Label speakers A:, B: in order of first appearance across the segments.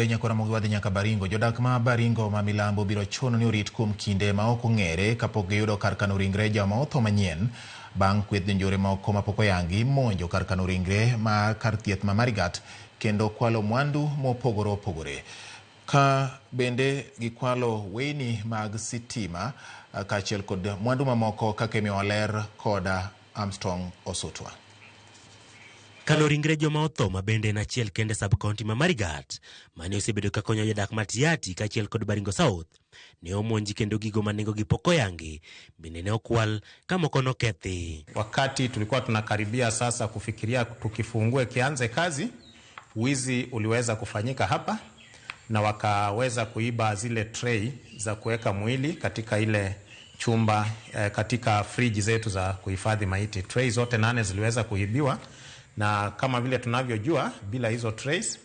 A: Nyakora Ramogi wadhi nyaka Baringo. Jodak ma Baringo ma milambo biro chuno ni orit kuom kinde ma ok ong'ere kapok giyudo kar kano ringre joma otho manyien bang' kweth jonjore moko mapok oyangi monjo kar kano ringre ma kar thieth ma Marigat kendo kwalo mwandu mopogore opogore. Ka bende gikwalo weyni mag sitima kaachiel kod mwandu mamoko kaka imiyowa ler koda Armstrong Osutwa.
B: Kano ringre joma otho ma bende en achiel kende sub county ma Marigat mane osebedo ka konyo jodak ma Tiaty kaachiel kod Baringo South ne omonji kendo gigo ma nengogi pok oyangi bende ne okwal ka moko nokethi.
C: Wakati tulikuwa tunakaribia sasa kufikiria tukifungue kianze kazi, wizi uliweza kufanyika hapa na wakaweza kuiba zile tray za kuweka mwili katika ile chumba katika friji zetu za kuhifadhi maiti. Tray zote 8 ziliweza kuibiwa, na kama vile tunavyojua bila hizo trays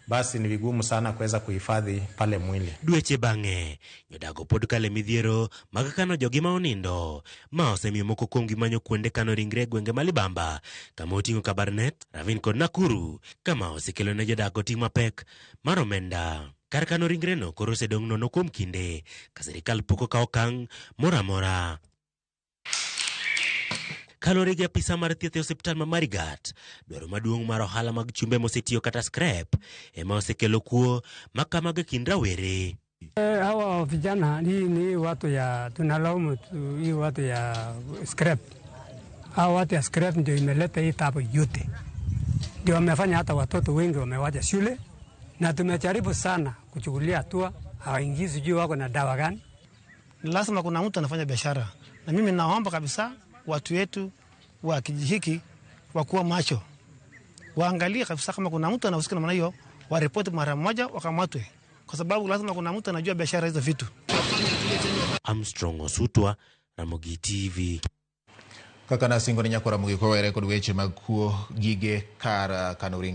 C: basi ni vigumu sana kuweza kuhifadhi pale mwili.
B: Dweche bang'e, jodago pod kale midhiero mag kano jogi ma onindo ma osemiyo moko kuomgi manyo kuonde kano ringre e gwenge ma Libamba kama oting'o Kabarnet, Ravine kod Nakuru kama osekelo ne jodago ting' mapek mar omenda. Kar kano ringreno koro osedong' nono kuom kinde ka sirikal pok okawo okang' moro amora. Kaluwore gi apisa mar thieth e osiptal ma Marigat, dwaro maduong' mar ohala mag chumbe mosetiyo kata scrap ema osekelo kuo ma kamago e kind rawere.
D: Hawa vijana hii ni watu ya tunalaumu tu, hii watu ya scrap. Hawa watu ya scrap ndio imeleta hii tabu yote, ndio wamefanya hata watoto wengi wamewacha shule, na tumejaribu sana kuchukulia hatua, hawaingii, sijui wako na dawa gani.
E: Ni lazima kuna mtu anafanya biashara, na mimi naomba kabisa watu wetu wa kijiji hiki wakuwa macho, waangalie kabisa kama kuna mtu anahusika na namna hiyo, waripoti mara moja, wakamatwe, kwa sababu lazima kuna mtu anajua biashara hizo vitu.
B: Armstrong Osutwa, Ramogi TV.
A: Kaka nasingo ni Nyakora Ramogi kowere kod weche mag kuo gige kar kano ringre.